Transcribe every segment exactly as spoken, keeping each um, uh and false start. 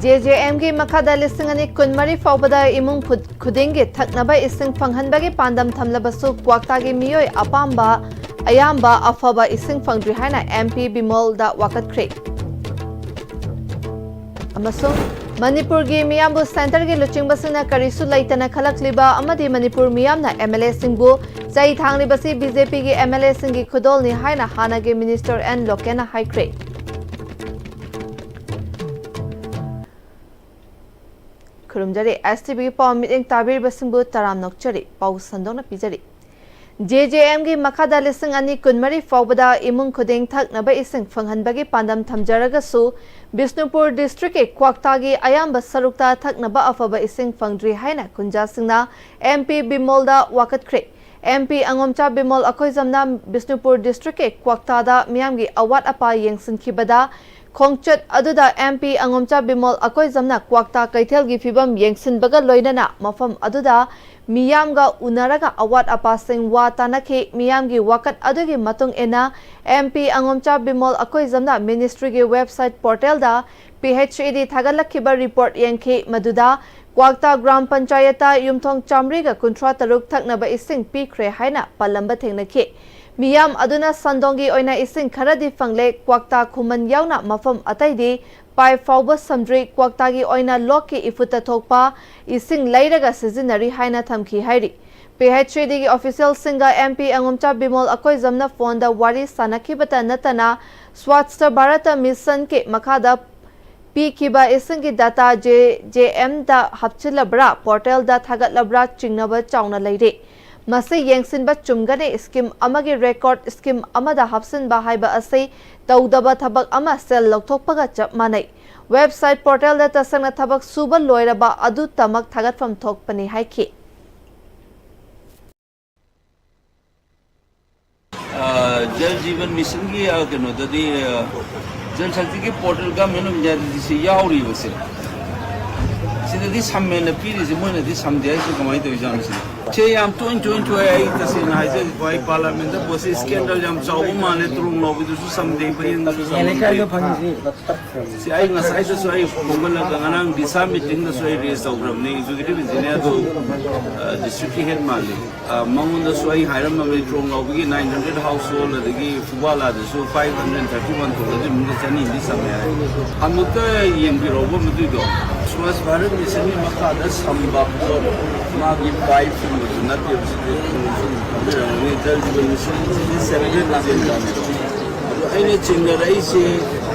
J J ꯑꯦꯝꯒꯤ ꯃꯈꯥꯗ ꯂꯤꯁꯤꯡ ꯑꯅꯤ ꯀꯨꯟꯃꯔꯤ ꯐꯥꯎꯕꯗ ꯏꯃꯨꯡ ꯈꯨ-, ꯈꯨꯗꯤꯡꯒꯤ ꯊꯛꯅꯕ ꯏꯁꯤꯡ ꯐꯪꯍꯟꯕꯒꯤ ꯄꯥꯟꯗꯝ ꯊꯝꯂꯕꯁꯨ ꯀ꯭ꯋꯥꯛꯇꯥꯒꯤ ꯃꯤꯑꯣꯏ ꯑꯄꯥꯝꯕ ꯑꯌꯥꯝꯕ ꯑꯐꯕ ꯏꯁꯤꯡ ꯐꯪꯗ꯭ꯔꯤ ꯍꯥꯏꯅ ꯑꯦꯝ ꯄꯤ ꯕꯤꯃꯣꯜꯗ ꯋꯥꯀꯠꯈ꯭ꯔꯦ꯫ ꯑꯃꯁꯨꯡ ꯃꯅꯤꯄꯨꯔꯒꯤ ꯃꯤꯌꯥꯝꯕꯨ ꯁꯦꯟꯇꯔꯒꯤ ꯂꯨꯆꯤꯡꯕꯁꯤꯡꯅ ꯀꯔꯤꯁꯨ ꯂꯩꯇꯅ ꯈꯜꯂꯛꯂꯤꯕ ꯑꯃꯗꯤ ꯃꯅꯤꯄꯨꯔ ꯃꯤꯌꯥꯝꯅ ꯑꯦꯝ ꯑꯦꯜ ꯑꯦꯁꯤꯡꯕꯨ ꯆꯩ ꯊꯥꯡꯂꯤꯕꯁꯤ ꯕꯤ ꯖꯦ ꯄꯤꯒꯤ ꯑꯦꯝ ꯑꯦꯜ ꯑꯦꯁꯤꯡꯒꯤ ꯈꯨꯗꯣꯜꯅꯤ ꯍꯥꯏꯅ ꯍꯥꯟꯅꯒꯤ ꯃꯤꯅꯤꯁꯇꯔ ꯑꯦꯟ ꯂꯣꯀꯦꯟꯅ ꯍꯥꯏꯈ꯭ꯔꯦ꯫ ꯈꯨꯔꯨꯝꯖꯔꯤ꯫ ꯑꯦꯁ ꯇꯤ ꯚꯤꯒꯤ ꯄꯥꯎ ꯃꯤꯠꯌꯦꯡ ꯇꯥꯕꯤꯔꯤꯕꯁꯤꯡꯕꯨ ꯇꯔꯥꯝꯅ ꯑꯣꯛꯆꯔꯤ꯫ ꯄꯥꯎ ꯁꯟꯗꯣꯛꯅ ꯄꯤꯖꯔꯤ꯫ ꯖꯦ ꯖꯦ ꯑꯦꯝꯒꯤ ꯃꯈꯥꯗ ꯂꯤꯁꯤꯡ ꯑꯅꯤ ꯀꯨꯟꯃꯔꯤ ꯐꯥꯎꯕꯗ ꯏꯃꯨꯡ ꯈꯨꯗꯤꯡ ꯊꯛꯅꯕ ꯏꯁꯤꯡ ꯐꯪꯍꯟꯕꯒꯤ ꯄꯥꯟꯗꯝ ꯊꯝꯖꯔꯒꯁꯨ, ꯕꯤꯁꯅꯨꯄꯨꯔ ꯗꯤꯁꯇ꯭ꯔꯤꯛꯀꯤ ꯀ꯭ꯋꯥꯛꯇꯥꯒꯤ ꯑꯌꯥꯝꯕ ꯁꯔꯨꯛꯇ ꯊꯛꯅꯕ ꯑꯐꯕ ꯏꯁꯤꯡ ꯐꯪꯗ꯭ꯔꯤ ꯍꯥꯏꯅ ꯈꯨꯟꯖꯥꯁꯤꯡꯅ ꯑꯦꯝ ꯄꯤ ꯕꯤꯃꯣꯜꯗ ꯋꯥꯀꯠꯈ꯭ꯔꯦ꯫ ꯑꯦꯝ ꯄꯤ ꯑꯉꯣꯝꯆꯥ ꯕꯤꯃꯣꯜ ꯑꯀꯣꯏꯖꯝꯅ ꯕꯤꯁꯅꯨꯄꯨꯔ ꯗꯤꯁꯇ꯭ꯔꯤꯛꯀꯤ ꯀ꯭ꯋꯥꯛꯇꯥꯗ ꯃꯤꯌꯥꯝꯒꯤ ꯑꯋꯥꯠ ꯑꯄꯥ ꯌꯦꯡꯁꯤꯟꯈꯤꯕꯗ, ꯈꯣꯡꯆꯠ ꯑꯗꯨꯗ ꯑꯦꯝ ꯄꯤ ꯑꯉꯣꯝꯆꯥ ꯕꯤꯃꯣꯜ ꯑꯀꯣꯏꯖꯝꯅ ꯀ꯭ꯋꯥꯛꯇꯥ ꯀꯩꯊꯦꯜꯒꯤ ꯐꯤꯕꯝ ꯌꯦꯡꯁꯤꯟꯕꯒ ꯂꯣꯏꯅꯅ ꯃꯐꯝ ꯑꯗꯨꯗ ꯃꯤꯌꯥꯝꯒ ꯎꯅꯔꯒ ꯑꯋꯥꯠ ꯑꯄꯥꯁꯤꯡ ꯋꯥ ꯇꯥꯅꯈꯤ꯫ ꯃꯤꯌꯥꯝꯒꯤ ꯋꯥꯀꯠ ꯑꯗꯨꯒꯤ ꯃꯇꯨꯡ ꯏꯟꯅ ꯑꯦꯝ ꯄꯤ ꯑꯉꯣꯝꯆꯥ ꯕꯤꯃꯣꯜ ꯑꯀꯣꯏꯖꯝꯅ ꯃꯤꯅꯤꯁꯇ꯭ꯔꯤꯒꯤ ꯋꯦꯕꯁꯥꯏꯠ ꯄꯣꯔꯇꯦꯜꯗ ꯄꯤ ꯑꯩꯆ ꯏ ꯗꯤ ꯊꯥꯒꯠꯂꯛꯈꯤꯕ ꯔꯤꯄꯣꯔꯠ ꯌꯦꯡꯈꯤ꯫ ꯃꯗꯨꯗ ꯀ꯭ꯋꯥꯛꯇꯥ ꯒ꯭ꯔꯥꯝ ꯄꯟꯆꯥꯌꯠꯇ ꯌꯨꯝꯊꯣꯡ ꯆꯥꯃꯔꯤꯒ ꯀꯨꯟꯊ꯭ꯔꯥ ꯇꯔꯨꯛ ꯊꯛꯅꯕ ꯏꯁꯤꯡ ꯄꯤꯈ꯭ꯔꯦ ꯍꯥꯏꯅ ꯄꯜꯂꯝꯕ ꯊꯦꯡꯅꯈꯤ꯫ ꯃꯤꯌꯥꯝ ꯑꯗꯨꯅ ꯁꯟꯗꯣꯡꯒꯤ ꯑꯣꯏꯅ ꯏꯁꯤꯡ ꯈꯔꯗꯤ ꯐꯪꯂꯦ꯫ ꯀ꯭ꯋꯥꯛꯇꯥ ꯈꯨꯃꯟ ꯌꯥꯎꯅ ꯃꯐꯝ ꯑꯇꯩꯗꯤ ꯄꯥꯏꯞ ꯐꯥꯎꯕ ꯁꯝꯗ꯭ꯔꯤ꯫ ꯀ꯭ꯋꯥꯛꯇꯥꯒꯤ ꯑꯣꯏꯅ ꯂꯣꯛꯀꯤ ꯏꯐꯨꯠꯇ ꯊꯣꯛꯄ ꯏꯁꯤꯡ ꯂꯩꯔꯒ ꯁꯤꯖꯤꯟꯅꯔꯤ ꯍꯥꯏꯅ ꯊꯝꯈꯤ ꯍꯥꯏꯔꯤ꯫ P H E ꯗꯤꯒꯤ ꯑꯣꯐꯤꯁꯤꯌꯦꯜꯁꯤꯡꯒ M P ꯑꯉꯣꯝꯆꯥ ꯕꯤꯃꯣꯜ ꯑꯀꯣꯏꯖꯝꯅ ꯐꯣꯟꯗ ꯋꯥꯔꯤ ꯁꯥꯟꯅꯈꯤꯕꯇ ꯅꯠꯇꯅ ꯁ꯭ꯋꯥꯆꯇ ꯚꯥꯔꯠꯇ ꯃꯤꯁꯟꯒꯤ ꯃꯈꯥꯗ ꯄꯤꯈꯤꯕ ꯏꯁꯤꯡꯒꯤ ꯗꯥꯇꯥ ꯖꯦ ꯖꯦ ꯑꯦꯝꯗ ꯍꯥꯞꯆꯤꯜꯂꯕ꯭ꯔꯥ, ꯄꯣꯔꯇꯦꯜꯗ ꯊꯥꯒꯠꯂꯕ꯭ꯔꯥ ꯆꯤꯡꯅꯕ ꯆꯥꯎꯅ ꯂꯩꯔꯤ꯫ ꯃꯁꯤ ꯌꯦꯡꯁꯤꯟꯕ ꯆꯨꯝꯒꯅꯤ꯫ ꯁ꯭ꯀꯤꯝ ꯑꯃꯒꯤ ꯔꯦꯀꯣꯔꯗ ꯁ꯭ꯀꯤꯝ ꯑꯃꯗ ꯍꯥꯞꯆꯤꯟꯕ ꯍꯥꯏꯕ ꯑꯁꯤ ꯇꯧꯗꯕ ꯊꯕꯛ ꯑꯃ ꯁꯦꯜ ꯂꯧꯊꯣꯛꯄꯒ ꯆꯞ ꯃꯥꯟꯅꯩ꯫ ꯋꯦꯕꯁꯥꯏꯠ ꯄꯣꯔꯇꯦꯜꯗ ꯇꯁꯦꯡꯅ ꯊꯕꯛ ꯁꯨꯕ ꯂꯣꯏꯔꯕ ꯑꯗꯨꯇꯃꯛ ꯊꯥꯒꯠꯐꯝ ꯊꯣꯛꯄꯅꯤ ꯍꯥꯏꯈꯤ꯫ ꯑ, ꯖꯜ ꯖꯤꯕꯟ ꯃꯤꯁꯟꯒꯤ, ꯑ, ꯀꯩꯅꯣꯗꯗꯤ, ꯑ, ꯖꯜ ꯁꯛꯇꯤꯒꯤ ꯄꯣꯔꯇꯦꯜ ꯒꯚꯔꯟꯃꯦꯟ ꯑꯣꯐ ꯏꯟꯗꯤꯌꯥꯗꯗꯤ ꯁꯤ ꯌꯥꯎꯔꯤꯕꯁꯦ꯫ ꯁꯤ ꯁꯤꯗꯗꯤ ꯁꯝꯃꯦꯅ ꯄꯤꯔꯤꯁꯦ, ꯃꯣꯏꯅꯗꯤ ꯁꯝꯗꯦ ꯍꯥꯏꯁꯦ ꯀꯃꯥꯏꯅ ꯇꯧꯔꯤꯖꯥꯠꯅꯣ ꯁꯤꯅꯤ? ꯁꯦ ꯌꯥꯝ ꯇꯣꯏꯅ ꯇꯣꯏꯅ ꯊꯣꯛꯑꯦ꯫ ꯑꯩ ꯇꯁꯦꯡꯅ ꯍꯥꯏꯖꯒꯦꯀꯣ, ꯑꯩ ꯄꯥꯔꯂꯥꯃꯦꯟꯗ ꯄꯣꯠꯁꯤ ꯁ꯭ꯀꯦꯟꯗꯜ ꯌꯥꯝ ꯆꯥꯎꯕ ꯃꯥꯜꯂꯦ꯫ ꯇ꯭ꯔꯣꯡ ꯂꯥꯎꯕꯤꯗꯨꯁꯨ ꯁꯝꯗꯦ, ꯐꯌꯦꯡꯗꯁꯨ ꯁꯝꯗꯦ꯫ ꯁꯤ ꯑꯩ ꯉꯁꯥꯏꯗꯁꯨ ꯑꯩ ꯈꯣꯝꯒꯠꯂꯒ ꯉꯔꯥꯡ ꯗꯤꯁꯥ ꯃꯤꯇꯤꯡꯗꯁꯨ ꯑꯩ ꯔꯦꯖ ꯇꯧꯈ꯭ꯔꯕꯅꯤ꯫ ꯑꯦꯛꯖꯤꯀ꯭ꯌꯨꯇꯤꯚ ꯏꯟꯖꯤꯅꯤꯌꯔꯗꯨ, ꯑ, ꯗꯤꯁꯇ꯭ꯔꯤꯛꯀꯤ ꯍꯦꯗ ꯃꯥꯜꯂꯤ꯫ ꯑ, ꯃꯉꯣꯟꯗꯁꯨ ꯑꯩ ꯍꯥꯏꯔꯝꯃꯕꯅꯤ, ꯇ꯭ꯔꯣꯡ ꯂꯥꯎꯕꯒꯤ nine hundred household, ꯑꯗꯒꯤ ꯐꯨꯕꯥꯂꯥꯗꯁꯨ five hundred thirty one ꯊꯣꯛꯂꯗꯤ ꯃꯤꯗ ꯆꯅꯤ ꯑꯃꯗꯤ ꯆꯪꯉꯦ ꯍꯥꯏ꯫ ꯑꯃꯨꯛꯇ ꯌꯦꯡꯕꯤꯔꯛꯎꯕ ꯃꯗꯨꯏꯗꯣ꯫ ꯁ꯭ꯋꯥꯁ ꯚꯥꯔꯠ ꯃꯤꯁꯟꯒꯤ ꯃꯈꯥꯗ ꯁꯝꯕ ꯄꯣꯠ, ꯃꯥꯒꯤ ꯄꯥꯏꯞꯀꯨꯝꯕꯁꯨ ꯅꯠꯇꯦꯕ꯫ ꯁꯤꯗꯤ ꯁꯨꯝ ꯈꯪꯕꯤꯔꯝꯒꯅꯤ, ꯖꯜ ꯖꯤꯕꯟ ꯃꯤꯁꯟ ꯁꯤꯗꯤ ꯁꯦꯟꯇ꯭ꯔꯦꯜ ꯑꯦꯖꯦꯟꯗꯥꯅꯦꯕ꯫ ꯑꯗꯣ ꯑꯩꯅ ꯆꯤꯡꯅꯔꯛꯏꯁꯦ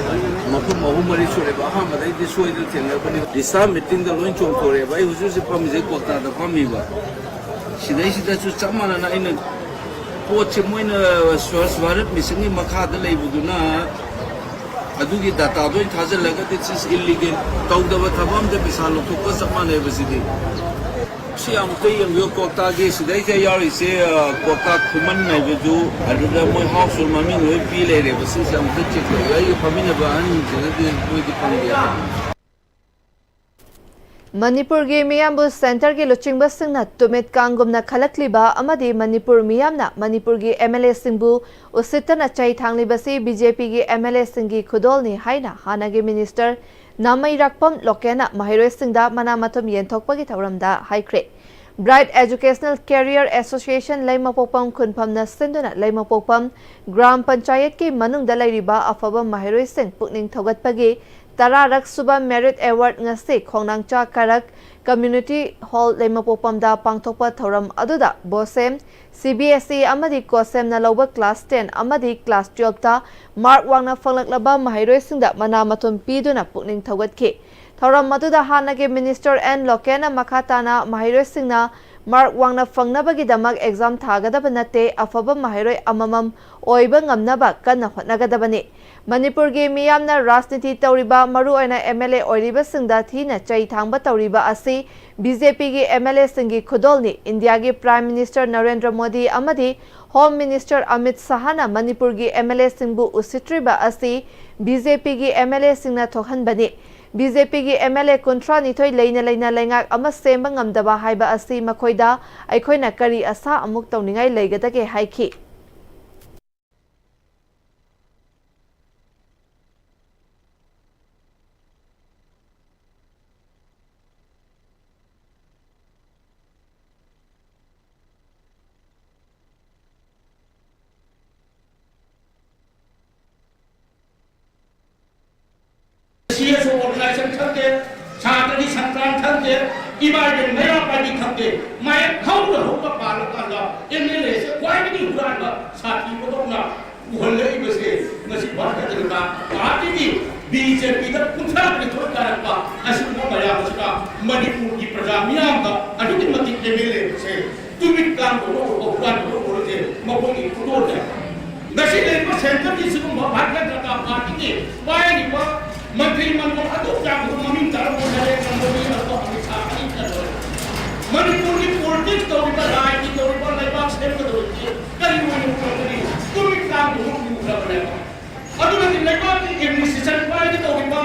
ꯃꯐꯝ ꯑꯍꯨꯝ ꯃꯔꯤ ꯁꯨꯔꯦꯕ꯫ ꯑꯍꯥꯟꯕꯗꯩꯗꯤ ꯁꯣꯏꯗꯅ ꯊꯦꯡꯅꯔꯛꯄꯅꯤ꯫ ꯗꯤꯁꯥ ꯃꯤꯇꯤꯡꯗ ꯂꯣꯏ ꯆꯣꯡꯊꯣꯔꯛꯑꯦꯕ꯫ ꯑꯩ ꯍꯧꯖꯤꯛ ꯍꯧꯖꯤꯛ ꯐꯝꯃꯤꯁꯦ ꯀꯣꯜꯀꯥꯇꯥꯗ ꯐꯝꯃꯤꯕ꯫ ꯁꯤꯗꯩꯁꯤꯗꯁꯨ ꯆꯞ ꯃꯥꯟꯅꯅ ꯑꯩꯅ ꯄꯣꯠꯁꯦ ꯃꯣꯏꯅ ꯁ꯭ꯋꯥꯁ ꯚꯥꯔꯠ ꯃꯤꯁꯟꯒꯤ ꯃꯈꯥꯗ ꯂꯩꯕꯗꯨꯅ ꯑꯗꯨꯒꯤ ꯗꯥꯇꯥꯗꯣ ꯑꯣꯏꯅ ꯊꯥꯖꯤꯜꯂꯒꯗꯤ ꯁꯤꯁ ꯏꯜꯂꯤꯒꯦꯜ ꯇꯧꯗꯕ ꯊꯕꯛ ꯑꯝꯇ ꯄꯩꯁꯥ ꯂꯧꯊꯣꯛꯄ ꯆꯞ ꯃꯥꯟꯅꯩꯕ ꯁꯤꯗꯤ꯫ ꯁꯤ ꯑꯃꯨꯛꯇ ꯌꯦꯡꯕꯤꯌꯨ, ꯀꯣꯛꯇꯥꯒꯤ ꯁꯤꯗꯩꯁꯤꯗ ꯌꯥꯎꯔꯤꯁꯦ, ꯑ, ꯀꯣꯛꯇꯥ ꯈꯨꯃꯟ ꯍꯥꯏꯕꯗꯨ ꯑꯗꯨꯗ ꯃꯣꯏ ꯍꯥꯎꯁ ꯍꯣꯜ ꯃꯃꯤꯡ ꯂꯣꯏ ꯄꯤ ꯂꯩꯔꯦꯕ꯫ ꯁꯤꯁꯦ ꯑꯃꯨꯛꯇ ꯆꯦꯛ ꯇꯧꯕꯤꯌꯨ꯫ ꯑꯩꯒ ꯐꯝꯃꯤꯟꯅꯕ ꯑꯍꯟꯁꯤꯡꯁꯤꯅꯗꯤ ꯃꯣꯏꯗꯤ ꯐꯪꯗꯦ꯫ ꯃꯅꯤꯄꯨꯔꯒꯤ ꯃꯤꯌꯥꯝꯕꯨ ꯁꯦꯟꯇꯔꯒꯤ ꯂꯨꯆꯤꯡꯕꯁꯤꯡꯅ ꯇꯨꯃꯤꯠ ꯀꯥꯡꯒꯨꯝꯅ ꯈꯜꯂꯛꯂꯤꯕ ꯑꯃꯗꯤ ꯃꯅꯤꯄꯨꯔ ꯃꯤꯌꯥꯝꯅ ꯃꯅꯤꯄꯨꯔꯒꯤ ꯑꯦꯝ ꯑꯦꯜ ꯑꯦꯁꯤꯡꯕꯨ ꯎꯁꯤꯠꯇꯅ ꯆꯩ ꯊꯥꯡꯂꯤꯕꯁꯤ ꯕꯤ ꯖꯦ ꯄꯤꯒꯤ ꯑꯦꯝ ꯑꯦꯜ ꯑꯦꯁꯤꯡꯒꯤ ꯈꯨꯗꯣꯜꯅꯤ ꯍꯥꯏꯅ ꯍꯥꯟꯅꯒꯤ ꯃꯤꯅꯤꯁꯇꯔ ꯅꯥꯃꯩꯔꯥꯛꯄꯝ ꯂꯣꯀꯦꯟꯅ ꯃꯍꯩꯔꯣꯏꯁꯤꯡꯗ ꯃꯅꯥ ꯃꯊꯨꯝ ꯌꯦꯟꯊꯣꯛꯄꯒꯤ ꯊꯧꯔꯝꯗ ꯍꯥꯏꯈ꯭ꯔꯦ꯫ ꯕ꯭ꯔꯥꯏꯠ ꯑꯦꯖꯨꯀꯦꯁꯅꯦꯜ ꯀꯦꯔꯤꯌꯔ ꯑꯦꯁꯣꯁꯤꯌꯦꯁꯟ ꯂꯩꯃꯄꯣꯛꯄꯝ ꯈꯨꯟꯐꯝꯅ ꯁꯤꯟꯗꯨꯅ ꯂꯩꯃꯄꯣꯛꯄꯝ ꯒ꯭ꯔꯥꯝ ꯄꯟꯆꯥꯌꯠꯀꯤ ꯃꯅꯨꯡꯗ ꯂꯩꯔꯤꯕ ꯑꯐꯕ ꯃꯍꯩꯔꯣꯏꯁꯤꯡ ꯄꯨꯛꯅꯤꯡ ꯊꯧꯒꯠꯄꯒꯤ ꯇꯔꯥꯔꯛ ꯁꯨꯕ ꯃꯦꯔꯤꯠ ꯑꯦꯋꯥꯔꯗ ꯉꯁꯤ ꯈꯣꯡꯅꯥꯡꯆꯥ ꯀꯥꯔꯛ ꯀꯝꯃ꯭ꯌꯨꯅꯤꯇꯤ ꯍꯣꯜ ꯂꯩꯃꯄꯣꯛꯄꯝꯗ ꯄꯥꯡꯊꯣꯛꯄ ꯊꯧꯔꯝ ꯑꯗꯨꯗ ꯕꯣꯁꯦꯝ ꯁꯤ ꯕꯤ ꯑꯦꯁ ꯏ ꯑꯃꯗꯤ ꯀꯣꯁꯦꯝꯅ ꯂꯧꯕ ꯀ꯭ꯂꯥꯁ ꯇꯦꯟ ꯑꯃꯗꯤ ꯀ꯭ꯂꯥꯁ ꯇꯨꯌꯦꯜꯐꯇ ꯃꯥꯔꯛ ꯋꯥꯡꯅ ꯐꯪꯂꯛꯂꯕ ꯃꯍꯩꯔꯣꯏꯁꯤꯡꯗ ꯃꯅꯥ ꯃꯊꯨꯝ ꯄꯤꯗꯨꯅ ꯄꯨꯛꯅꯤꯡ ꯊꯧꯒꯠꯈꯤ꯫ ꯊꯧꯔꯝ ꯑꯗꯨꯗ ꯍꯥꯟꯅꯒꯤ ꯃꯤꯅꯤꯁꯇꯔ ꯑꯦꯟ ꯂꯣꯀꯦꯟꯅ ꯃꯈꯥ ꯇꯥꯅ ꯃꯍꯩꯔꯣꯏꯁꯤꯡꯅ ꯃꯥꯔꯛ ꯋꯥꯡꯅ ꯐꯪꯅꯕꯒꯤꯗꯃꯛ ꯑꯦꯛꯖꯥꯝ ꯊꯥꯒꯗꯕ ꯅꯠꯇꯦ, ꯑꯐꯕ ꯃꯍꯩꯔꯣꯏ ꯑꯃꯃꯝ ꯑꯣꯏꯕ ꯉꯝꯅꯕ ꯀꯟꯅ ꯍꯣꯠꯅꯒꯗꯕꯅꯤ꯫ ꯃꯅꯤꯄꯨꯔꯒꯤ ꯃꯤꯌꯥꯝꯅ ꯔꯥꯖꯅꯤꯇꯤ ꯇꯧꯔꯤꯕ, ꯃꯔꯨꯑꯣꯏꯅ ꯑꯦꯝ ꯑꯦꯜ ꯑꯦ ꯑꯣꯏꯔꯤꯕꯁꯤꯡꯗ ꯊꯤꯅ ꯆꯩ ꯊꯥꯡꯕ ꯇꯧꯔꯤꯕ ꯑꯁꯤ ꯕꯤ ꯖꯦ ꯄꯤꯒꯤ ꯑꯦꯝ ꯑꯦꯜ ꯑꯦꯁꯤꯡꯒꯤ ꯈꯨꯗꯣꯜꯅꯤ꯫ ꯏꯟꯗꯤꯌꯥꯒꯤ ꯄ꯭ꯔꯥꯏꯝ ꯃꯤꯅꯤꯁꯇꯔ ꯅꯔꯦꯟꯗ꯭ꯔ ꯃꯣꯗꯤ ꯑꯃꯗꯤ ꯍꯣꯝ ꯃꯤꯅꯤꯁꯇꯔ ꯑꯃꯤꯠ ꯁꯍꯥꯅ ꯃꯅꯤꯄꯨꯔꯒꯤ ꯑꯦꯝ ꯑꯦꯜ ꯑꯦꯁꯤꯡꯕꯨ ꯎꯁꯤꯠꯇ꯭ꯔꯤꯕ ꯑꯁꯤ ꯕꯤ ꯖꯦ ꯄꯤꯒꯤ ꯑꯦꯝ ꯑꯦꯜ ꯑꯦꯁꯤꯡꯅ ꯊꯣꯛꯍꯟꯕꯅꯤ꯫ ꯕꯤ ꯖꯦ ꯄꯤꯒꯤ ꯑꯦꯝ ꯑꯦꯜ ꯑꯦ ꯀꯨꯟꯊ꯭ꯔꯥ ꯅꯤꯊꯣꯏ ꯂꯩꯅ ꯂꯩꯅ ꯂꯩꯉꯥꯛ ꯑꯃ ꯁꯦꯝꯕ ꯉꯝꯗꯕ ꯍꯥꯏꯕ ꯑꯁꯤ ꯃꯈꯣꯏꯗ ꯑꯩꯈꯣꯏꯅ ꯀꯔꯤ ꯑꯁꯥ ꯑꯃꯨꯛ ꯇꯧꯅꯤꯡꯉꯥꯏ ꯂꯩꯒꯗꯒꯦ ꯍꯥꯏꯈꯤ꯫ ꯁꯤ ꯑꯦꯁ ꯑꯣ organization ꯈꯪꯗꯦ, ꯁꯥꯇ꯭ꯔꯒꯤ ꯁꯪꯒ꯭ꯔꯥꯝ ꯈꯪꯗꯦ, ꯏꯃꯥ ꯏꯕꯦꯟ ꯃꯩꯔꯥ ꯄꯥꯏꯕꯤ ꯈꯪꯗꯦ, ꯃꯌꯦꯛ ꯍꯧꯅ ꯍꯧꯅ ꯄꯥꯜꯂꯀꯥꯟꯗ ꯑꯦꯝ ꯑꯦꯜ ꯑꯦꯁꯦ ꯈ꯭ꯋꯥꯏꯗꯒꯤ ꯍꯨꯔꯥꯟꯕ ꯁꯥꯊꯤꯕꯗꯧꯅ ꯎꯍꯜꯂꯛꯏꯕꯁꯦ ꯉꯁꯤ ꯚꯥꯔꯠ ꯖꯅꯇꯥ ꯄꯥꯔꯇꯤꯒꯤ ꯕꯤ ꯖꯦ ꯄꯤꯗ ꯀꯨꯟꯊ꯭ꯔꯥ ꯅꯤꯊꯣꯏ ꯀꯥꯔꯛꯄ ꯑꯁꯤꯒꯨꯝꯕ ꯃꯌꯥꯝ ꯑꯁꯤꯅ ꯃꯅꯤꯄꯨꯔꯒꯤ ꯄ꯭ꯔꯖꯥ ꯃꯤꯌꯥꯝꯗ ꯑꯗꯨꯛꯀꯤ ꯃꯇꯤꯛ ꯑꯦꯝ ꯑꯦꯜ ꯑꯦꯁꯦ ꯇꯨꯃꯤꯠ ꯀꯥꯡꯕ ꯑꯣꯏꯔꯣ, ꯍꯨꯔꯥꯟꯕ ꯑꯣꯏꯔꯣꯁꯦ ꯃꯈꯣꯏꯒꯤ ꯈꯨꯗꯣꯜꯅꯦ꯫ ꯉꯁꯤ ꯂꯩꯔꯤꯕ ꯁꯦꯟꯇꯔꯒꯤꯁꯤꯒꯨꯝꯕ ꯚꯥꯔꯠ ꯖꯅꯇꯥ ꯄꯥꯔꯇꯤꯒꯤ ꯄꯥꯏꯔꯤꯕ ꯃꯟꯇ꯭ꯔꯤ ꯃꯟꯗꯜ ꯑꯗꯨꯛ ꯌꯥꯝꯕꯗꯨ ꯃꯃꯤꯡ ꯆꯥꯔꯝꯕ ꯅꯔꯦꯟꯗ꯭ꯔ ꯃꯣꯗꯤ ꯑꯗꯨꯒ ꯑꯃꯤꯠ ꯁꯥꯍ ꯑꯅꯤ ꯈꯛꯇ ꯑꯣꯏꯔꯦ꯫ ꯃꯅꯤꯄꯨꯔꯒꯤ ꯄꯣꯂꯤꯇꯤꯛꯁ ꯇꯧꯔꯤꯕ, ꯔꯥꯖꯅꯤꯇꯤ ꯇꯧꯔꯤꯕ, ꯂꯩꯕꯥꯛ ꯁꯦꯝꯒꯗꯧꯔꯤꯕꯁꯤ ꯀꯔꯤ ꯑꯣꯏꯅ ꯎꯔꯛꯀꯅꯤ? ꯇꯨꯃꯤꯠ ꯀꯥꯡꯕ ꯑꯃ ꯎꯈ꯭ꯔꯕꯅꯦꯕ꯫ ꯑꯗꯨꯅꯗꯤ ꯂꯩꯕꯥꯛꯀꯤ ꯑꯦꯗꯃꯤꯅꯤꯁꯇ꯭ꯔꯦꯁꯟ ꯄꯥꯏꯒꯗꯧꯔꯤꯕ,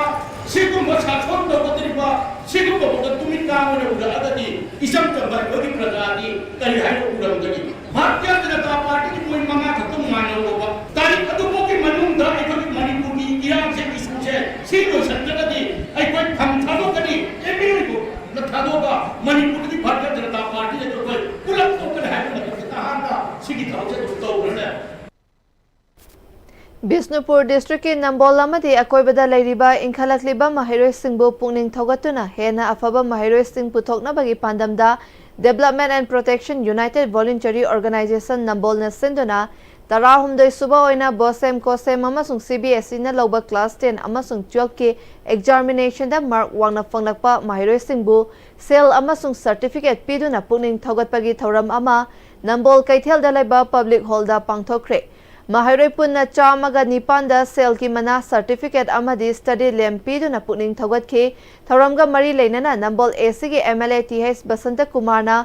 ꯁꯤꯒꯨꯝꯕ ꯁꯥꯁꯣꯟ ꯇꯧꯒꯗꯧꯔꯤꯕ, ꯁꯤꯒꯨꯝꯕ ꯃꯑꯣꯡꯗ ꯇꯨꯃꯤꯠ ꯀꯥꯡ ꯑꯣꯏꯅ ꯎꯔꯛꯑꯒꯗꯤ ꯏꯆꯝ ꯆꯝꯕ ꯑꯩꯈꯣꯏꯒꯤ ꯄ꯭ꯔꯖꯥꯗꯤ ꯀꯔꯤ ꯍꯥꯏꯅ ꯎꯔꯝꯒꯅꯤ? ꯚꯥꯔꯇꯤꯌ ꯖꯅꯇꯥ ꯄꯥꯔꯇꯤꯒꯤ ꯃꯣꯏ ꯃꯉꯥ ꯈꯛꯇ ꯉꯥꯏꯅꯧꯔꯣꯕ꯫ ꯇꯥꯔꯤꯛ ꯑꯗꯨꯐꯥꯎꯒꯤ ꯃꯅꯨꯡꯗ ꯑꯩꯈꯣꯏꯒꯤ ꯃꯅꯤꯄꯨꯔꯒꯤ ꯏꯔꯥꯡꯁꯦ, ꯏꯁꯨꯁꯦ ꯁꯤ ꯂꯣꯏꯁꯤꯟꯗ꯭ꯔꯒꯗꯤ ꯑꯩꯈꯣꯏ ꯐꯝ ꯊꯥꯗꯣꯛꯀꯅꯤ, ꯑꯦꯝ ꯑꯦꯜ ꯑꯦꯕꯨ ꯊꯥꯗꯣꯛꯑꯒ ꯃꯅꯤꯄꯨꯔꯗꯒꯤ ꯚꯥꯔꯇꯤꯌ ꯖꯅꯇꯥ ꯄꯥꯔꯇꯤ ꯑꯩꯈꯣꯏ ꯄꯨꯂꯞ ꯊꯣꯛꯀꯅꯤ ꯍꯥꯏꯕ ꯃꯇꯝꯗ ꯅꯍꯥꯟꯗ ꯁꯤꯒꯤ ꯊꯕꯛꯁꯦ ꯑꯗꯨꯝ ꯇꯧꯈ꯭ꯔꯅꯦ꯫ ꯕꯤꯁꯅꯨꯄꯨꯔ ꯗꯤꯁꯇ꯭ꯔꯤꯛꯀꯤ ꯅꯝꯕꯣꯜ ꯑꯃꯗꯤ ꯑꯀꯣꯏꯕꯗ ꯂꯩꯔꯤꯕ ꯏꯟꯈꯠꯂꯛꯂꯤꯕ ꯃꯍꯩꯔꯣꯏꯁꯤꯡꯕꯨ ꯄꯨꯛꯅꯤꯡ ꯊꯧꯒꯠꯇꯨꯅ ꯍꯦꯟꯅ ꯑꯐꯕ ꯃꯍꯩꯔꯣꯏꯁꯤꯡ ꯄꯨꯊꯣꯛꯅꯕꯒꯤ ꯄꯥꯟꯗꯝꯗ Development and Protection United Voluntary Organization ꯅꯝꯕꯣꯜꯅ ꯁꯤꯟꯗꯨꯅ ꯇꯔꯥꯍꯨꯝꯗꯣꯏ ꯁꯨꯕ ꯑꯣꯏꯅ ꯕꯣꯁꯦꯝ, ꯀꯣꯁꯦꯝ ꯑꯃꯁꯨꯡ ꯁꯤ ꯕꯤ ꯑꯦꯁ ꯏꯅ ꯂꯧꯕ class ten ꯑꯃꯁꯨꯡ twelve ꯀꯤ examination ꯗ mark ꯋꯥꯡꯅ ꯐꯪꯂꯛꯄ ꯃꯍꯩꯔꯣꯏꯁꯤꯡꯕꯨ ꯁꯦꯜ ꯑꯃꯁꯨꯡ certificate ꯄꯤꯗꯨꯅ ꯄꯨꯛꯅꯤꯡ ꯊꯧꯒꯠꯄꯒꯤ ꯊꯧꯔꯝ ꯑꯃ ꯅꯝꯕꯣꯜ ꯀꯩꯊꯦꯜꯗ ꯂꯩꯕ public hall ꯗ ꯄꯥꯡꯊꯣꯛꯈ꯭ꯔꯦ꯫ ꯃꯍꯩꯔꯣꯏ ꯄꯨꯟꯅ ꯆꯥꯝꯃꯒ ꯅꯤꯄꯥꯟꯗ ꯁꯦꯜꯒꯤ ꯃꯅꯥ, certificate ꯑꯃꯗꯤ study lamp ꯄꯤꯗꯨꯅ ꯄꯨꯛꯅꯤꯡ ꯊꯧꯒꯠꯈꯤ꯫ ꯊꯧꯔꯝꯒ ꯃꯔꯤ ꯂꯩꯅꯅ ꯅꯝꯕꯣꯜ ꯑꯦ ꯁꯤꯒꯤ M L A T H Basanta ꯀꯨꯃꯥꯔꯅ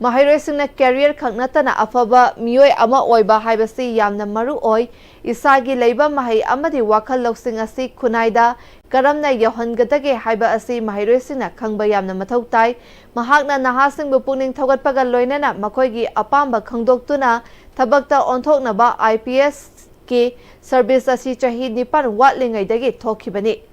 ꯃꯍꯩꯔꯣꯏꯁꯤꯡꯅ career ꯈꯛ ꯅꯠꯇꯅ ꯑꯐꯕ ꯃꯤꯑꯣꯏ ꯑꯃ ꯑꯣꯏꯕ ꯍꯥꯏꯕꯁꯤ ꯌꯥꯝꯅ ꯃꯔꯨ ꯑꯣꯏ꯫ ꯏꯁꯥꯒꯤ ꯂꯩꯕ ꯃꯍꯩ ꯑꯃꯗꯤ ꯋꯥꯈꯜ ꯂꯧꯁꯤꯡ ꯑꯁꯤ ꯈꯨꯟꯅꯥꯏꯗ ꯀꯔꯝꯅ ꯌꯧꯍꯟꯒꯗꯒꯦ ꯍꯥꯏꯕ ꯑꯁꯤ ꯃꯍꯩꯔꯣꯏꯁꯤꯡꯅ ꯈꯪꯕ ꯌꯥꯝꯅ ꯃꯊꯧ ꯇꯥꯏ꯫ ꯃꯍꯥꯛꯅ ꯅꯍꯥꯁꯤꯡꯕꯨ ꯄꯨꯛꯅꯤꯡ ꯊꯧꯒꯠꯄꯒ ꯂꯣꯏꯅꯅ ꯃꯈꯣꯏꯒꯤ ꯑꯄꯥꯝꯕ ꯈꯪꯗꯣꯛꯇꯨꯅ ꯊꯕꯛꯇ ꯑꯣꯟꯊꯣꯛꯅꯕ꯫ IPS ꯀꯤ ꯁꯔꯚꯤꯁ ꯑꯁꯤ ꯆꯍꯤ ꯅꯤꯄꯥꯟ ꯋꯥꯠꯂꯤꯉꯩꯗꯒꯤ ꯊꯣꯛꯈꯤꯕꯅꯤ꯫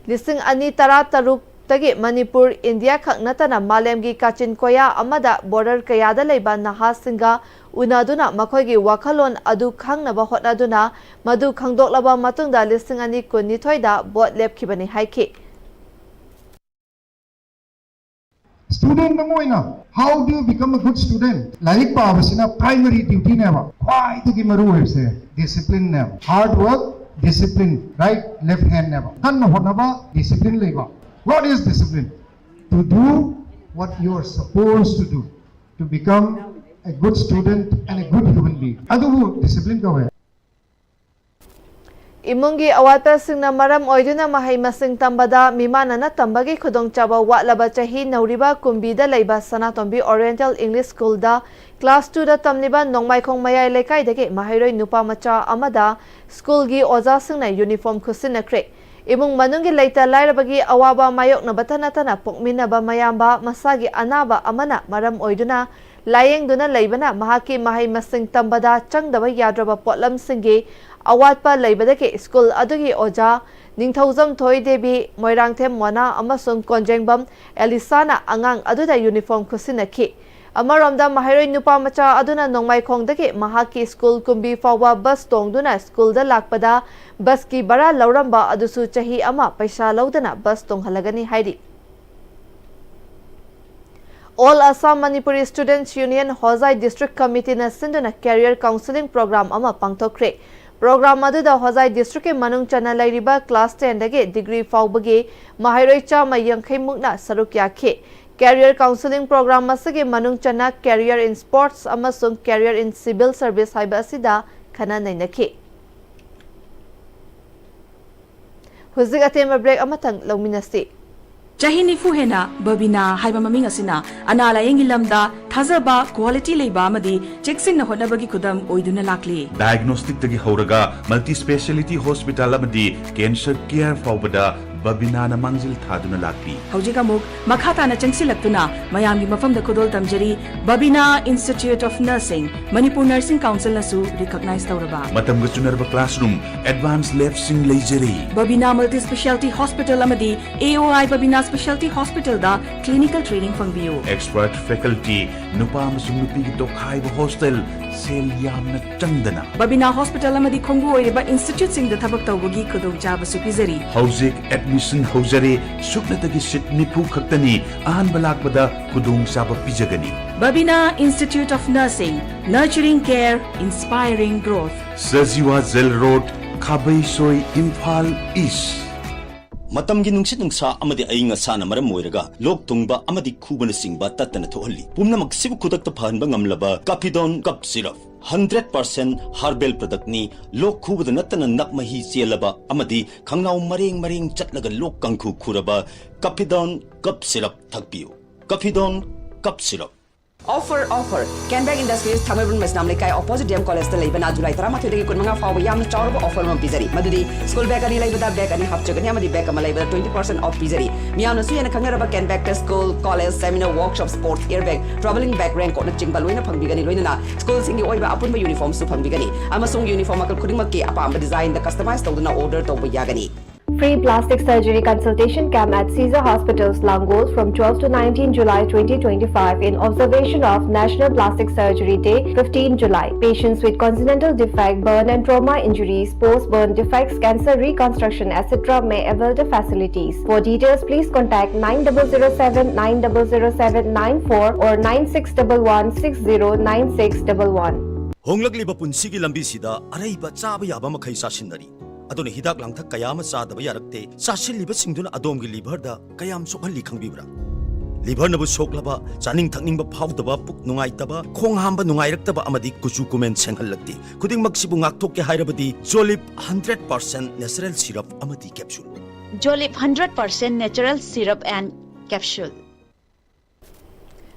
ꯂꯤꯁꯤꯡ ꯑꯅꯤ ꯇꯔꯥ ꯇꯔꯨꯛꯇꯒꯤ ꯃꯅꯤꯄꯨꯔ, ꯏꯟꯗꯤꯌꯥ ꯈꯛ ꯅꯠꯇꯅ ꯃꯥꯂꯦꯝꯒꯤ ꯀꯥꯆꯤꯟ ꯀꯣꯌꯥ ꯑꯃꯗ ꯕꯣꯔꯗꯔ ꯀꯌꯥꯗ ꯂꯩꯕ ꯅꯍꯥꯁꯤꯡꯒ ꯎꯅꯗꯨꯅ ꯃꯈꯣꯏꯒꯤ ꯋꯥꯈꯜꯂꯣꯟ ꯑꯗꯨ ꯈꯪꯅꯕ ꯍꯣꯠꯅꯗꯨꯅ ꯃꯗꯨ ꯈꯪꯗꯣꯛꯂꯕ ꯃꯇꯨꯡꯗ ꯂꯤꯁꯤꯡ ꯑꯅꯤ ꯀꯨꯟꯅꯤꯊꯣꯏꯗ ꯚꯣꯠ ꯂꯦꯞꯈꯤꯕꯅꯤ ꯍꯥꯏꯈꯤ꯫ Student ꯑꯃ ꯑꯣꯏꯅ, how do you become a good student? ꯂꯥꯏꯔꯤꯛ ꯄꯥꯕꯁꯤꯅ primary duty ꯅꯦꯕ, ꯈ꯭ꯋꯥꯏꯗꯒꯤ ꯃꯔꯨ ꯑꯣꯏꯕꯁꯦ discipline ꯅꯦꯕ꯫ Hard work, discipline, right, left hand ꯅꯦꯕ꯫ ꯀꯟꯅ ꯍꯣꯠꯅꯕ, discipline ꯂꯩꯕ꯫ What is discipline? To do what you are supposed to do, to become a good student and a good human being. ꯑꯗꯨꯕꯨ discipline ꯀꯧꯋꯦ꯫ ꯏꯃꯨꯡꯒꯤ ꯑꯋꯥꯠꯄꯁꯤꯡꯅ ꯃꯔꯝ ꯑꯣꯏꯗꯨꯅ ꯃꯍꯩ ꯃꯁꯤꯡ ꯇꯝꯕꯗ ꯃꯤꯃꯥꯟꯅꯅ ꯇꯝꯕꯒꯤ ꯈꯨꯗꯣꯡꯆꯥꯕ ꯋꯥꯠꯂꯕ ꯆꯍꯤ ꯅꯧꯔꯤꯕ ꯀꯨꯝꯕꯤꯗ ꯂꯩꯕ ꯁꯅꯥꯇꯣꯝꯕꯤ Oriental English School ꯗ class two ꯗ ꯇꯝꯂꯤꯕ ꯅꯣꯡꯃꯥꯏꯈꯣꯡ ꯃꯌꯥꯏ ꯂꯩꯀꯥꯏꯗꯒꯤ ꯃꯍꯩꯔꯣꯏ ꯅꯨꯄꯥ ꯃꯆꯥ ꯑꯃꯗ school ꯒꯤ ꯑꯣꯖꯥꯁꯤꯡꯅ uniform ꯈꯨꯠꯁꯤꯟꯅꯈ꯭ꯔꯦ꯫ ꯏꯃꯨꯡ ꯃꯅꯨꯡꯒꯤ ꯂꯩꯇ ꯂꯥꯏꯔꯕꯒꯤ ꯑꯋꯥꯕ ꯃꯥꯌꯣꯛꯅꯕꯇ ꯅꯠꯇꯅ ꯄꯣꯛꯃꯤꯟꯅꯕ ꯃꯌꯥꯝꯕ ꯃꯁꯥꯒꯤ ꯑꯅꯥꯕ ꯑꯃꯅ ꯃꯔꯝ ꯑꯣꯏꯗꯨꯅ ꯂꯥꯌꯦꯡꯗꯨꯅ ꯂꯩꯕꯅ ꯃꯍꯥꯛꯀꯤ ꯃꯍꯩ ꯃꯁꯤꯡ ꯇꯝꯕꯗ ꯆꯪꯗꯕ ꯌꯥꯗ꯭ꯔꯕ ꯄꯣꯠꯂꯝꯁꯤꯡꯒꯤ ꯑꯋꯥꯠꯄ ꯂꯩꯕꯗꯒꯤ school ꯑꯗꯨꯒꯤ ꯑꯣꯖꯥ ꯅꯤꯡꯊꯧꯖꯝ ꯊꯣꯏꯗꯦꯕꯤ, ꯃꯣꯏꯔꯥꯡꯊꯦꯝ ꯃꯣꯅꯥ ꯑꯃꯁꯨꯡ ꯀꯣꯟꯖꯦꯡꯕꯝ ꯑꯦꯂꯤꯁꯥꯅ ꯑꯉꯥꯡ ꯑꯗꯨꯗ uniform ꯈꯨꯠꯁꯤꯟꯅꯈꯤ꯫ ꯑꯃꯔꯣꯝꯗ ꯃꯍꯩꯔꯣꯏ ꯅꯨꯄꯥ ꯃꯆꯥ ꯑꯗꯨꯅ ꯅꯣꯡꯃꯥꯏꯈꯣꯡꯗꯒꯤ ꯃꯍꯥꯛꯀꯤ school ꯀꯨꯝꯕꯤ ꯐꯥꯎꯕ bus ꯇꯣꯡꯗꯨꯅ school ꯗ ꯂꯥꯛꯄꯗ bus ꯀꯤ ꯚꯔꯥ ꯂꯧꯔꯝꯕ ꯑꯗꯨꯁꯨ ꯆꯍꯤ ꯑꯃ ꯄꯩꯁꯥ ꯂꯧꯗꯅ bus ꯇꯣꯡꯍꯜꯂꯒꯅꯤ ꯍꯥꯏꯔꯤ꯫ All Assam Manipuri Students Union ꯍꯣꯖꯥꯏ District Committee ꯅ ꯁꯤꯟꯗꯨꯅ career counselling program ꯑꯃ ꯄꯥꯡꯊꯣꯛꯈ꯭ꯔꯦ꯫ Program ꯑꯗꯨꯗ ꯍꯣꯖꯥꯏ district ꯀꯤ ꯃꯅꯨꯡ ꯆꯟꯅ ꯂꯩꯔꯤꯕ class ten ꯗꯒꯤ degree ꯐꯥꯎꯕꯒꯤ ꯃꯍꯩꯔꯣꯏ ꯆꯥꯝꯃ ꯌꯥꯡꯈꯩ ꯃꯨꯛꯅ ꯁꯔꯨꯛ ꯌꯥꯈꯤ꯫ Career counselling program ꯑꯁꯤꯒꯤ ꯃꯅꯨꯡ ꯆꯟꯅ career in sports ꯑꯃꯁꯨꯡ career in civil service ꯍꯥꯏꯕ ꯑꯁꯤꯗ ꯈꯟꯅ ꯅꯩꯅꯈꯤ꯫ ꯍꯧꯖꯤꯛ ꯑꯇꯦꯟꯕ break ꯑꯃꯇꯪ ꯂꯧꯃꯤꯟꯅꯁꯤ꯫ ꯆꯍꯤ ꯅꯤꯐꯨ ꯍꯦꯟꯅ ꯕꯕꯤꯅꯥ ꯍꯥꯏꯕ ꯃꯃꯤꯡ ꯑꯁꯤꯅ ꯑꯅꯥ ꯂꯥꯌꯦꯡꯒꯤ ꯂꯝꯗ ꯊꯥꯖꯕ, quality ꯂꯩꯕ ꯑꯃꯗꯤ ꯆꯦꯛꯁꯤꯟꯅ ꯍꯣꯠꯅꯕꯒꯤ ꯈꯨꯗꯝ ꯑꯣꯏꯗꯨꯅ ꯂꯥꯛꯂꯤ꯫ Diagnosticꯇꯒꯤ ꯍꯧꯔꯒ multi speciality hospital ꯑꯃꯗꯤ cancer care ꯐꯥꯎꯕꯗ ꯕꯕꯤꯅꯥꯅ ꯃꯥꯡꯖꯤꯜ ꯊꯥꯗꯨꯅ ꯂꯥꯛꯂꯤ꯫ ꯍꯧꯖꯤꯛ ꯑꯃꯨꯛ ꯃꯈꯥ ꯇꯥꯅ ꯆꯪꯁꯤꯜꯂꯛꯇꯨꯅ ꯃꯌꯥꯝꯒꯤ ꯃꯐꯝꯗ ꯈꯨꯗꯣꯜ ꯇꯝꯖꯔꯤ ꯕꯕꯤꯅꯥ Institute of Nursing, Manipur Nursing Councilꯅꯁꯨ recognize ꯇꯧꯔꯕ꯫ ꯃꯇꯝꯒ ꯆꯨꯅꯔꯕ classroom, advanced labꯁꯤꯡ ꯂꯩꯖꯔꯤ꯫ ꯕꯕꯤꯅꯥ Multi Speciality Hospital ꯑꯃꯗꯤ A O I Babina Speciality Hospitalꯗ clinical training ꯐꯪꯕꯤꯌꯨ꯫ Expert faculty, ꯅꯨꯄꯥ ꯑꯃꯁꯨꯡ ꯅꯨꯄꯤꯒꯤ ꯇꯣꯈꯥꯏꯕ hostel, ꯁꯦꯜ ꯌꯥꯝꯅ ꯆꯪꯗꯅ꯫ ꯕꯕꯤꯅꯥ Hospital ꯑꯃꯗꯤ ꯈꯣꯡꯕꯨ ꯑꯣꯏꯔꯤꯕ instituteꯁꯤꯡꯗ ꯊꯕꯛ ꯇꯧꯕꯒꯤ ꯈꯨꯗꯣꯡꯆꯥꯕꯁꯨ ꯄꯤꯖꯔꯤ꯫ ꯍꯧꯖꯤꯛ admission ꯍꯧꯖꯔꯦ, ꯁꯨꯞꯅꯇꯒꯤ seat ꯅꯤꯐꯨ ꯈꯛꯇꯅꯤ, ꯑꯍꯥꯟꯕ ꯂꯥꯛꯄꯗ ꯈꯨꯗꯣꯡꯆꯥꯕ ꯄꯤꯖꯒꯅꯤ꯫ ꯕꯕꯤꯅꯥ Institute of Nursing, nurturing care, inspiring growth. Sajiwa Jail Road, ꯈꯥꯕꯩꯁꯣꯏ, Imphal East꯫ ꯃꯇꯝꯒꯤ ꯅꯨꯡꯁꯤꯠ ꯅꯨꯡꯁꯥ ꯑꯃꯗꯤ ꯑꯏꯪ ꯑꯁꯥꯅ ꯃꯔꯝ ꯑꯣꯏꯔꯒ ꯂꯣꯛ ꯊꯨꯡꯕ ꯑꯃꯗꯤ ꯈꯨꯕꯅꯆꯤꯡꯕ ꯇꯠꯇꯅ ꯊꯣꯛꯍꯜꯂꯤ꯫ ꯄꯨꯝꯅꯃꯛꯁꯤꯕꯨ ꯈꯨꯗꯛꯇ ꯐꯍꯟꯕ ꯉꯝꯂꯕ Caphidone Cough Syrup, hundred percent herbal productꯅꯤ꯫ ꯂꯣꯛ ꯈꯨꯕꯗ ꯅꯠꯇꯅ ꯅꯞ ꯃꯍꯤ ꯆꯦꯜꯂꯕ ꯑꯃꯗꯤ ꯈꯪꯅꯥꯎ ꯃꯔꯦꯡ ꯃꯔꯦꯡ ꯆꯠꯂꯒ ꯂꯣꯛ ꯀꯥꯡꯈꯨ ꯈꯨꯔꯕ Caphidone Cough Syrup ꯊꯛꯄꯤꯌꯨ꯫ Caphidone Cough Syrup꯫ Offer, offer! Can Bag Industries, ꯊꯥꯡꯃꯩꯕꯟ ꯃꯩꯁꯅꯥꯝ ꯂꯩꯀꯥꯏ, opposite D M Collegeꯇ ꯂꯩꯕꯅ July ꯇꯔꯥꯃꯥꯊꯣꯏꯗꯒꯤ ꯀꯨꯟꯃꯉꯥ ꯐꯥꯎꯕ ꯌꯥꯝꯅ ꯆꯥꯎꯔꯕ offer ꯑꯃ ꯄꯤꯖꯔꯤ꯫ ꯃꯗꯨꯗꯤ school bag ꯑꯅꯤ ꯂꯩꯕꯗ bag ꯑꯅꯤ ꯍꯥꯞꯆꯒꯅꯤ ꯑꯃꯗꯤ bag ꯑꯃ ꯂꯩꯕꯗ twenty percent off ꯄꯤꯖꯔꯤ꯫ ꯃꯤꯌꯥꯝꯅꯁꯨ ꯍꯦꯟꯅ ꯈꯪꯅꯔꯕ Can Bagꯇ school, college, seminar, workshop, sports, air bag, travelling bag, raincoatꯅꯆꯤꯡꯕ ꯂꯣꯏꯅ ꯐꯪꯕꯤꯒꯅꯤ꯫ ꯂꯣꯏꯅꯅ schoolꯁꯤꯡꯒꯤ ꯑꯣꯏꯕ ꯑꯄꯨꯟꯕ uniformꯁꯨ ꯐꯪꯕꯤꯒꯅꯤ꯫ ꯑꯃꯁꯨꯡ uniform ꯃꯈꯜ ꯈꯨꯗꯤꯡꯃꯛꯀꯤ ꯑꯄꯥꯝꯕ designꯗ customize ꯇꯧꯗꯨꯅ order ꯇꯧꯕ ꯌꯥꯒꯅꯤ꯫ Free plastic surgery consultation camp at Caesar Hospitals, Langol, from twelve to nineteen July twenty twenty-five, in observation of National Plastic Surgery Day, fifteen July. Patients with congenital defect, burn and trauma injuries, post-burn defects, cancer reconstruction, et cetera may avail the facilities. For details, please contact nine double zero seven nine double zero seven nine four or nine six double one six zero nine six double one. ꯍꯣꯡꯂꯛꯂꯤꯕ ꯄꯨꯟꯁꯤꯒꯤ ꯂꯝꯕꯤꯁꯤꯗ ꯑꯔꯩꯕ ꯆꯥꯕ ꯌꯥꯕ ꯃꯈꯩ ꯆꯥꯁꯤꯟꯅꯔꯤ꯫ ꯑꯗꯨꯅ ꯍꯤꯗꯥꯛ ꯂꯥꯡꯊꯛ ꯀꯌꯥ ꯑꯃ ꯆꯥꯗꯕ ꯌꯥꯔꯛꯇꯦ꯫ ꯆꯥꯁꯤꯜꯂꯤꯕꯁꯤꯡꯗꯨꯅ ꯑꯗꯣꯝꯒꯤ liverꯗ ꯀꯌꯥꯝ ꯁꯣꯛꯍꯜꯂꯤ ꯈꯪꯕꯤꯕ꯭ꯔꯥ? Liverꯅꯕꯨ ꯁꯣꯛꯂꯕ, ꯆꯥꯅꯤꯡ ꯊꯛꯅꯤꯡꯕ ꯐꯥꯎꯗꯕ, ꯄꯨꯛ ꯅꯨꯡꯉꯥꯏꯇꯕ, ꯈꯣꯡ ꯍꯥꯝꯕ ꯅꯨꯡꯉꯥꯏꯔꯛꯇꯕ ꯑꯃꯗꯤ ꯀꯨꯆꯨ ꯀꯨꯃꯦꯟ ꯁꯦꯡꯍꯜꯂꯛꯇꯦ꯫ ꯈꯨꯗꯤꯡꯃꯛꯁꯤꯕꯨ ꯉꯥꯛꯊꯣꯛꯀꯦ ꯍꯥꯏꯔꯕꯗꯤ Zolip hundred percent natural syrup ꯑꯃꯗꯤ capsule꯫ Jolib hundred percent natural syrup and capsule.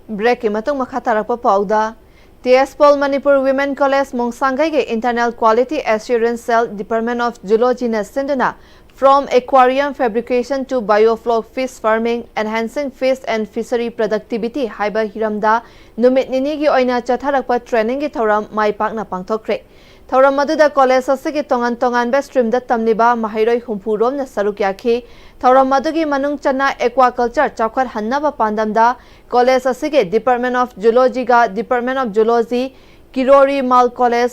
Breakꯀꯤ ꯃꯇꯨꯡ ꯃꯈꯥ ꯇꯥꯔꯛꯄ ꯄꯥꯎꯗ, T S Paul Manipur Women College ꯃꯣꯡꯁꯥꯡꯒꯩꯒꯤ Internal Quality Assurance Cell, Department of Zoologyꯅ ꯁꯤꯟꯗꯨꯅ From Aquarium Fabrication to Biofloc Fish Farming, Enhancing Fish and Fishery Productivity ꯍꯥꯏꯕ ꯍꯤꯔꯝꯗ ꯅꯨꯃꯤꯠ ꯅꯤꯅꯤꯒꯤ ꯑꯣꯏꯅ ꯆꯠꯊꯔꯛꯄ trainingꯒꯤ ꯊꯧꯔꯝ ꯃꯥꯏ ꯄꯥꯛꯅ ꯄꯥꯡꯊꯣꯛꯈ꯭ꯔꯦ꯫ ꯊꯧꯔꯝ ꯑꯗꯨꯗ college ꯑꯁꯤꯒꯤ ꯇꯣꯉꯥꯟ ꯇꯣꯉꯥꯟꯕ streamꯗ ꯇꯝꯂꯤꯕ ꯃꯍꯩꯔꯣꯏ ꯍꯨꯝꯐꯨ ꯔꯣꯝꯅ ꯁꯔꯨꯛ ꯌꯥꯈꯤ꯫ ꯊꯧꯔꯝ ꯑꯗꯨꯒꯤ ꯃꯅꯨꯡ ꯆꯟꯅ aquaculture ꯆꯥꯎꯈꯠꯍꯟꯅꯕ ꯄꯥꯟꯗꯝꯗ college ꯑꯁꯤꯒꯤ Department of Zoologyꯒ Department of Zoology, Kirori Mal College,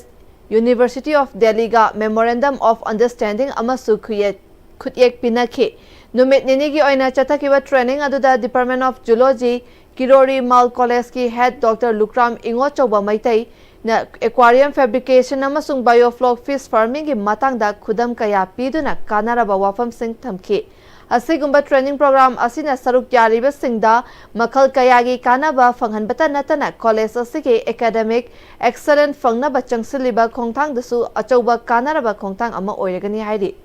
University of Delhiꯒ Memorandum of Understanding ꯑꯃꯁꯨ ꯈꯨꯌꯦꯛ ꯈꯨꯠꯌꯦꯛ ꯄꯤꯅꯈꯤ꯫ ꯅꯨꯃꯤꯠ ꯅꯤꯅꯤꯒꯤ ꯑꯣꯏꯅ ꯆꯠꯊꯈꯤꯕ training ꯑꯗꯨꯗ Department of Zoology, Kirori Mal Collegeꯀꯤ head Doctor Lukram ꯏꯉꯣꯆꯧꯕ ꯃꯩꯇꯩꯅ aquarium fabrication ꯑꯃꯁꯨꯡ biofloc fish farmingꯒꯤ ꯃꯇꯥꯡꯗ ꯈꯨꯗꯝ ꯀꯌꯥ ꯄꯤꯗꯨꯅ ꯀꯥꯟꯅꯔꯕ ꯋꯥꯐꯝꯁꯤꯡ ꯊꯝꯈꯤ꯫ ꯑꯁꯤꯒꯨꯝꯕ training program ꯑꯁꯤꯅ ꯁꯔꯨꯛ ꯌꯥꯔꯤꯕꯁꯤꯡꯗ ꯃꯈꯜ ꯀꯌꯥꯒꯤ ꯀꯥꯟꯅꯕ ꯐꯪꯍꯟꯕꯇ ꯅꯠꯇꯅ college ꯑꯁꯤꯒꯤ academic excellence ꯐꯪꯅꯕ ꯆꯪꯁꯤꯜꯂꯤꯕ ꯈꯣꯡꯊꯥꯡꯗꯁꯨ ꯑꯆꯧꯕ ꯀꯥꯟꯅꯔꯕ ꯈꯣꯡꯊꯥꯡ ꯑꯃ ꯑꯣꯏꯔꯒꯅꯤ ꯍꯥꯏꯔꯤ꯫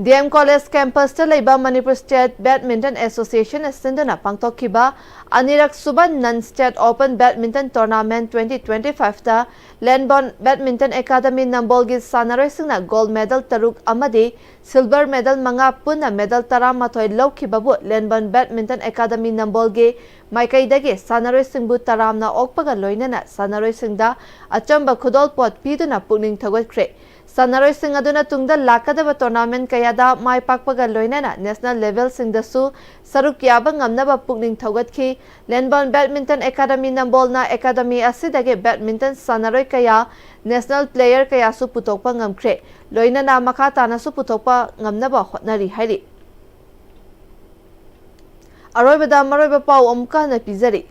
D M College campusꯇ ꯂꯩꯕ Manipur State Badminton Associationꯅ ꯁꯤꯟꯗꯨꯅ ꯄꯥꯡꯊꯣꯛꯈꯤꯕ ꯑꯅꯤꯔꯛ ꯁꯨꯕ Non State Open Badminton Tournament twenty twenty fiveꯇ Lenbon Badminton Academy ꯅꯝꯕꯣꯜꯒꯤ ꯁꯥꯟꯅꯔꯣꯏꯁꯤꯡꯅ gold medal ꯇꯔꯨꯛ ꯑꯃꯗꯤ silver medal ꯃꯉꯥ, ꯄꯨꯟꯅ medal ꯇꯔꯥꯃꯥꯊꯣꯏ ꯂꯧꯈꯤꯕꯕꯨ Lenbon Badminton Academy ꯅꯝꯕꯣꯜꯒꯤ ꯃꯥꯏꯀꯩꯗꯒꯤ ꯁꯥꯟꯅꯔꯣꯏꯁꯤꯡꯕꯨ ꯇꯔꯥꯝꯅ ꯑꯣꯛꯄꯒ ꯂꯣꯏꯅꯅ ꯁꯥꯟꯅꯔꯣꯏꯁꯤꯡꯗ ꯑꯆꯝꯕ ꯈꯨꯗꯣꯜꯄꯣꯠ ꯄꯤꯗꯨꯅ ꯄꯨꯛꯅꯤꯡ ꯊꯧꯒꯠꯈ꯭ꯔꯦ꯫ ꯁꯥꯟꯅꯔꯣꯏꯁꯤꯡ ꯑꯗꯨꯅ ꯇꯨꯡꯗ ꯂꯥꯛꯀꯗꯕ tournamentꯀꯌꯥꯗ ꯃꯥꯏ ꯄꯥꯛꯄꯒ ꯂꯣꯏꯅꯅ national levelꯁꯤꯡꯗꯁꯨ ꯁꯔꯨꯛ ꯌꯥꯕ ꯉꯝꯅꯕ ꯄꯨꯛꯅꯤꯡ ꯊꯧꯒꯠꯈꯤ꯫ Lenbon Badminton Academy ꯅꯝꯕꯣꯜꯅ academy ꯑꯁꯤꯗꯒꯤ badminton ꯁꯥꯟꯅꯔꯣꯏ ꯀꯌꯥ, national player ꯀꯌꯥꯁꯨ ꯄꯨꯊꯣꯛꯄ ꯉꯝꯈ꯭ꯔꯦ, ꯂꯣꯏꯅꯅ ꯃꯈꯥ ꯇꯥꯅꯁꯨ ꯄꯨꯊꯣꯛꯄ ꯉꯝꯅꯕ ꯍꯣꯠꯅꯔꯤ ꯍꯥꯏꯔꯤ꯫ ꯑꯔꯣꯏꯕꯗ ꯃꯔꯨꯑꯣꯏꯕ ꯄꯥꯎ ꯑꯃꯨꯛꯀ ꯍꯟꯅ ꯄꯤꯖꯔꯤ꯫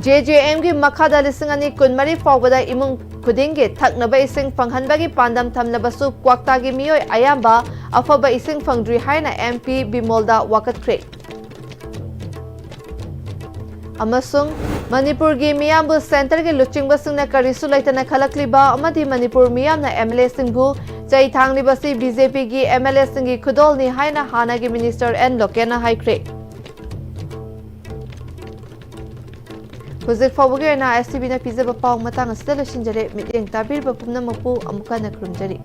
J J Mꯒꯤ ꯃꯈꯥꯗ ꯂꯤꯁꯤꯡ ꯑꯅꯤ ꯀꯨꯟꯃꯔꯤ ꯐꯥꯎꯕꯗ ꯏꯃꯨꯡ ꯈꯨꯗꯤꯡꯒꯤ ꯊꯛꯅꯕ ꯏꯁꯤꯡ ꯐꯪꯍꯟꯕꯒꯤ ꯄꯥꯟꯗꯝ ꯊꯝꯂꯕꯁꯨ ꯀ꯭ꯋꯥꯛꯇꯥꯒꯤ ꯃꯤꯑꯣꯏ ꯑꯌꯥꯝꯕ ꯑꯐꯕ ꯏꯁꯤꯡ ꯐꯪꯗ꯭ꯔꯤ ꯍꯥꯏꯅ M P ꯕꯤꯃꯣꯜꯗ ꯋꯥꯀꯠꯈ꯭ꯔꯦ꯫ ꯑꯃꯁꯨꯡ ꯃꯅꯤꯄꯨꯔꯒꯤ ꯃꯤꯌꯥꯝꯕꯨ centreꯒꯤ ꯂꯨꯆꯤꯡꯕꯁꯤꯡꯅ ꯀꯔꯤꯁꯨ ꯂꯩꯇꯅ ꯈꯜꯂꯛꯂꯤꯕ ꯑꯃꯗꯤ ꯃꯅꯤꯄꯨꯔ ꯃꯤꯌꯥꯝꯅ MLAꯁꯤꯡꯕꯨ ꯆꯩ ꯊꯥꯡꯂꯤꯕꯁꯤ BJPꯒꯤ MLAꯁꯤꯡꯒꯤ ꯈꯨꯗꯣꯜꯅꯤ ꯍꯥꯏꯅ ꯍꯥꯟꯅꯒꯤ Minister ꯑꯦꯟ ꯂꯣꯀꯦꯟꯅ ꯍꯥꯏꯈ꯭ꯔꯦ꯫ ꯍꯧꯖꯤꯛ ꯐꯥꯎꯕꯒꯤ ꯑꯣꯏꯅ STVꯅ ꯄꯤꯖꯕ ꯄꯥꯎ ꯃꯇꯥꯡ ꯑꯁꯤꯗ ꯂꯣꯏꯁꯤꯟꯖꯔꯦ꯫ ꯃꯤꯠꯌꯦꯡ ꯇꯥꯕꯤꯔꯤꯕ ꯄꯨꯝꯅꯃꯛꯄꯨ ꯑꯃꯨꯛ ꯍꯟꯅ ꯈꯨꯔꯨꯝꯖꯔꯤ꯫